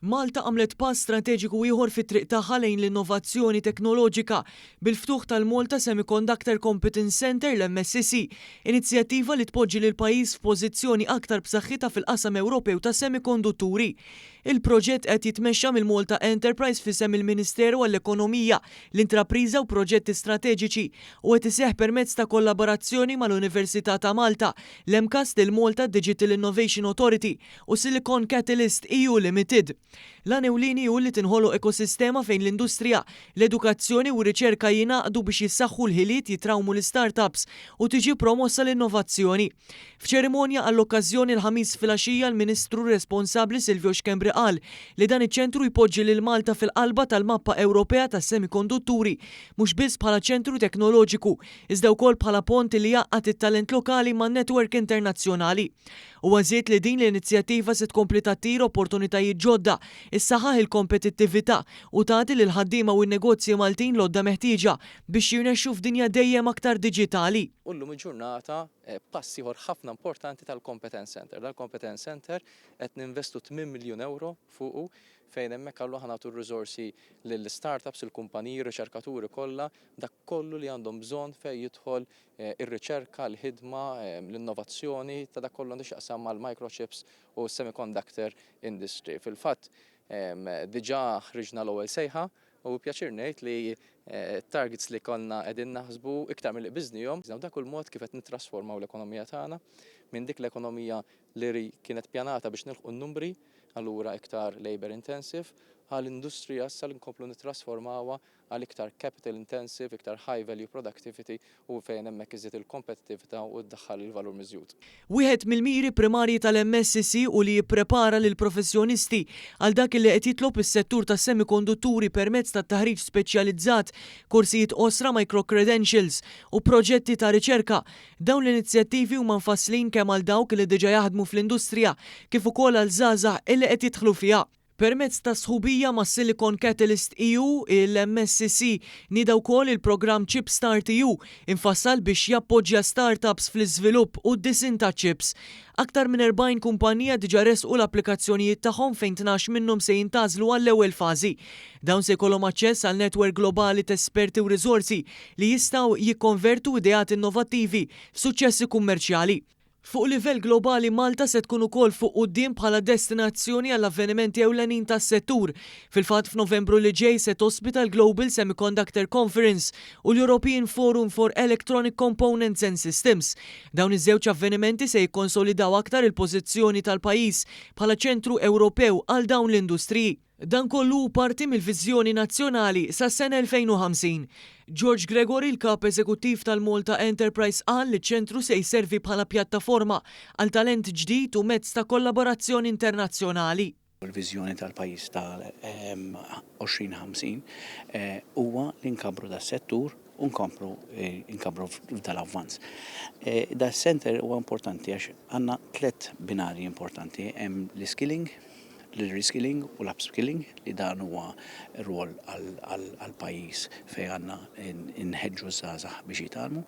Malta għamlet pass strateġiku ieħor fit-triq tagħha lejn l-innovazzjoni teknoloġika bil-ftuħ tal-Malta Semiconductor Competence Centre, l-MSCC, inizjattiva li tpoġġi lill-pajjiż f'pożizzjoni aktar b'saħħitha fil-qasam Ewropew tas-semikondutturi. Il-proġett qed jitmexxa mill-Malta Enterprise f'isem il-Ministeru għall-Ekonomija, l-Intrapriża u Proġetti Strateġiċi u qed iseħħ permezz ta' kollaborazzjoni mal-Università ta' Malta, l-MCAST, il-Malta Digital Innovation Authority u Silicon Catalyst EU Limited. L-għan ewlieni hu li tinħoloq ekosistema fejn l-industrija, l-edukazzjoni u r-riċerka jingħaqdu biex jissaħħu l-ħiliet, jitrawmu l-istartups u tiġi promossa l-innovazzjoni. F'ċerimonja għall-okkażjoni l-Ħamis filgħaxija, l-Ministru responsabbli Silvio Schembri qal li dan iċ-ċentru jpoġġi lil Malta fil-qalba tal-mappa Ewropea tas-semikondutturi, mhux biss bħala ċentru teknoloġiku, iżda wkoll bħala pont li jgħaqqad it-talent lokali man-netwerk internazzjonali. Huwa żied li din l-inizjattiva se tkompli tattira opportunitajiet ġodda, issaħħaħ il-kompetittività u tagħti lill-ħaddiema u n-negozji Maltin l-għodda meħtieġa biex jirnexxu f'dinja dejjem aktar diġitali. U llum il-ġurnata pass ieħor ħafna importanti tal-Competence Center. Dal-Competence Center qed ninvestu 8 miljun euro fuqu, fejn hemmhekk allura ħa nagħtu r-riżorsi lill-startups, il-kumpaniji, r-riċerkaturi kollha, dak kollu li għandhom bżonn fejn jidħol ir-riċerka, l-ħidma, l-innovazzjoni ta' dak kollu għandu x'jaqsam mal-microchips u semiconductor industry. Fil-fatt diġà ħriġna l-ewwel sejħa u pjaċir ngħid li targets li konna qegħdin naħsbu iktar milli qbiżnihom. Dak hu l-mod kif qed nittrasformaw l-ekonomija tagħna minn dik l-ekonomija li kienet pjanata biex nilħqu n-numri, allura iktar labor intensive, għal industrija issa li nkomplu nittrasformawha għal iktar capital intensive, iktar high value productivity u fejn hemmhekk iżid il-kompetittività u ddaħħal il-valur miżjud. Wieħed mill-miri primarji tal-MSCC hu li jipprepara lill-professjonisti għal dak li qed jitlob is-settur tas-semikondutturi permezz tat-taħriġ speċjalizzat, korsijiet qosra, micro-credentials u proġetti ta' riċerka. Dawn l-inizjattivi huma mfasslin kemm għal dawk li diġà jaħdmu fl-industrija kif ukoll għal żgħażagħ illi qed jidħlu fiha. Permezz ta' sħubija ma' Silicon Catalyst EU, il-MSCC nieda wkoll il-programm Chipstart EU, infassal biex jappoġġja startups fl-iżvilupp u d-disinn ta' chips. Aktar minn 40 kumpanija diġà resqu l-applikazzjonijiet tagħhom, fejn 12 minnhom se jintgħażlu għall-ewwel fażi. Dawn se jkollhom aċċess għal netwerk globali ta' esperti u riżorsi li jistgħu jikkonvertu ideat innovattivi f'suċċessi kummerċjali. Fuq livell globali, Malta se tkun ukoll fuq quddiem bħala destinazzjoni għall avvenimenti ewlenin tas-settur. Fil-fatt, f'Novembru li ġej se tospita l-Global Semiconductor Conference u l-European Forum for Electronic Components and Systems. Dawn iż-żewġ avvenimenti se jikkonsolidaw aktar il-pożizzjoni tal-pajjiż bħala ċentru Ewropew għal dawn l-industriji. Dan kollu hu parti mill-viżjoni nazzjonali sas-sena 2050. George Gregory, il-kap eżekuttiv tal-Malta Enterprise, qal li ċ-ċentru se jservi bħala pjattaforma għal talent ġdid u mezz ta' kollaborazzjoni internazzjonali. Il-viżjoni tal-pajjiż tal-2050 huwa li nkabbru das-settur u nkomplu nkabbru f'dal-avvanz. Das-center huwa importanti għax għandna tliet binari importanti: hemm l-skilling, l-reskilling u l-upskilling, li dan huwa rwol għal-pajjiż fejn għandna nħeġġu żgħażagħ biex jitgħallmu.